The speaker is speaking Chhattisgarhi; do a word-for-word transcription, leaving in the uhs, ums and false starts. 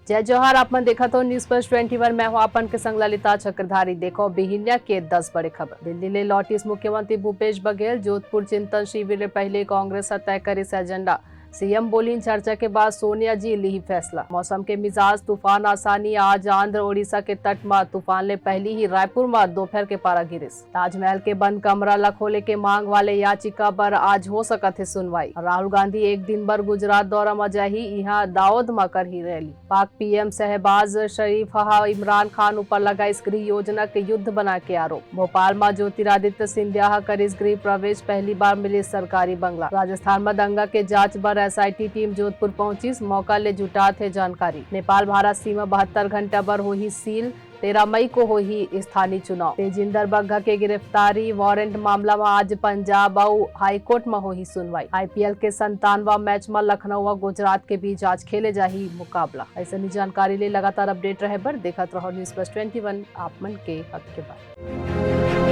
जय जोहार, आप मन देखत हो News First twenty one, मैं हूं आप मन के संग ललिता चक्रधारी। देखो बिहिनिया के दस बड़े खबर। दिल्ली ले लौटिस मुख्यमंत्री भूपेश बघेल, जोधपुर चिंतन शिविर ले पहले कांग्रेस ह तय करिस एजेंडा। सीएम बोलिन, चर्चा के बाद सोनिया जी लिही फैसला। मौसम के मिजाज, तूफान आसानी, आज आंध्र ओडिशा के तट म तूफान ले पहली ही रायपुर म दोपहर के पारा गिरिस। ताजमहल के बंद कमरा ला खोले के मांग वाले याचिका बर आज हो सकत हे सुनवाई। राहुल गांधी एक दिन बर गुजरात दौरा म जाही, इहां दाऊद म करही रैली। पाक पीएम शहबाज शरीफ ह इमरान खान ऊपर लगाइस गृह योजना के युद्ध बना के आरोप। भोपाल म ज्योतिरादित्य सिंधिया ह करिस गृह प्रवेश, पहली बार मिलिस सरकारी बंगला। राजस्थान म दंगा के जांच बर एसआईटी टीम जोधपुर पहुंचिस, मौका ले जुटात हे जानकारी। नेपाल भारत सीमा बहत्तर घंटा बर होही सील, तेरह मई को होही स्थानीय चुनाव। तेजिंदर बग्गा के गिरफ्तारी वारंट मामला म आज पंजाब अउ हाईकोर्ट म होही सुनवाई। आईपीएल के संतानवा मैच म लखनऊ अउ गुजरात के बीच आज खेले जाही मुकाबला। अइसने जानकारी ले लगातार अपडेट रहे बर देखत रहो News First twenty one, आप मन के हक के बात।